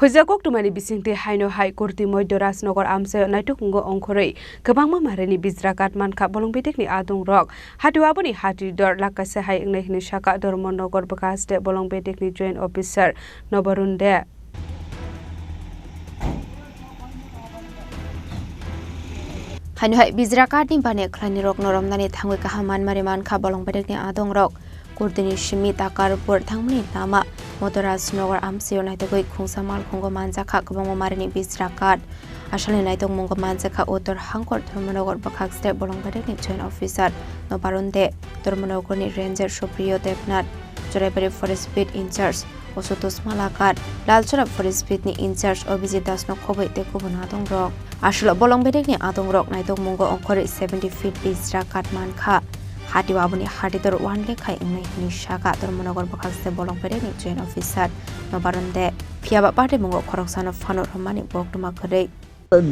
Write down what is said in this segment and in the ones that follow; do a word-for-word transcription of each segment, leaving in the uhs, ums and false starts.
Huijak koktwmani bisingtwi haino hai Kurti Moidya Rajnagar amchaio naitokmungo ongkhorwi kwbangma marini bijra kat mankha bolong bedekni adongrok. Hatio aboni hati dor lak kaisa hai wngnai hwnwi sakha Dharmanagar bwkha haste bolong bedekni joint officer Nobarun De. Haino hai bijra katni bani khlainirokno romnani thangwi kaham manmari mankha bolong bedekni adongrok. Kurtini simi Takarpur thangmani lama Moidya Rajnagar amchaio naitugwi khungsa malkhungo manjakha kwbangma marini bijra kat. Asalni naitokmungo manjakha Uttor Hangkor Dharmanagar bwkhakste bolong bedekni joint officer Nobarun De, Dharmanagarni ranger Supriyo Debnath, Choraibari forest beat in-charge Ashutosh Malakar, Lalchora forest beat ni in-charge Abhijit Dasno khobwi tei kubun adongrok. Aswk bolong bedekni adongrok naitokmungo ongkhorwi seventy feet bijra kat mankha. Hatio aboni hati dor one lekha wngnai hwnwi sakha Dharmanagar bwkhakste bolong bedekni joint officer Nobarun De. Phiyaba patimungo khoroksano phano romani koktwma kwrwi.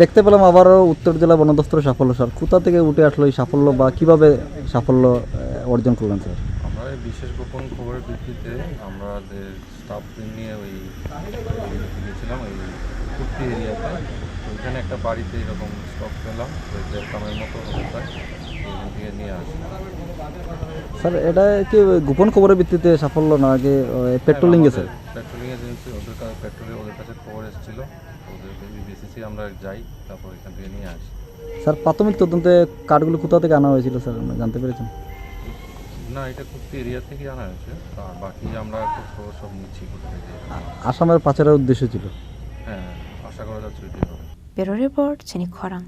দেখতে পেলাম আবারও উত্তর জেলা বন দপ্তরের সাফল্য, স্যার। কোথা থেকে উঠে আসলো এই সাফল্য বা কিভাবে সাফল্য, আহ, অর্জন করলেন, স্যার? আমরা এই বিশেষ গোপন খবরের ভিত্তিতে আমাদের স্টাফদের নিয়ে ওই গেছিলাম ওই কুর্তি এরিয়াতে। ওইখানে একটা বাড়িতে এরকম স্টক পেলাম, ওই দেড় গ্রামের মতো হবে প্রায়। ওইখান থেকে নিয়ে আসি। স্যার, এটা কি গোপন খবরের ভিত্তিতে সাফল্য না আগে, আহ, পেট্রোলিং গেছে? হ্যাঁ, আমাদের পেট্রোলিং এজেন্সি, ওদের কা-, পেট্রোলিং ওদের কাছে খবর এসেছিল। ওদের, ওই বেসিসে আমরা যাই, তারপর এখান থেকে নিয়ে আসি। স্যার, প্রাথমিক তদন্তে কাঠগুলো কোথা থেকে আনা হয়েছিল, স্যার, আমরা জানতে পেরেছেন? না, এটা কুর্তি এরিয়া থেকে আনা হয়েছে, আর বাকি আমরা খোঁজ খবর সব নিচ্ছি কোথা থেকে। আ-, আসামের পাচারের উদ্দেশ্য ছিল? হ্যাঁ, আশা করা যাচ্ছে ওইটাই হবে। Bureau report, Chini Khorang.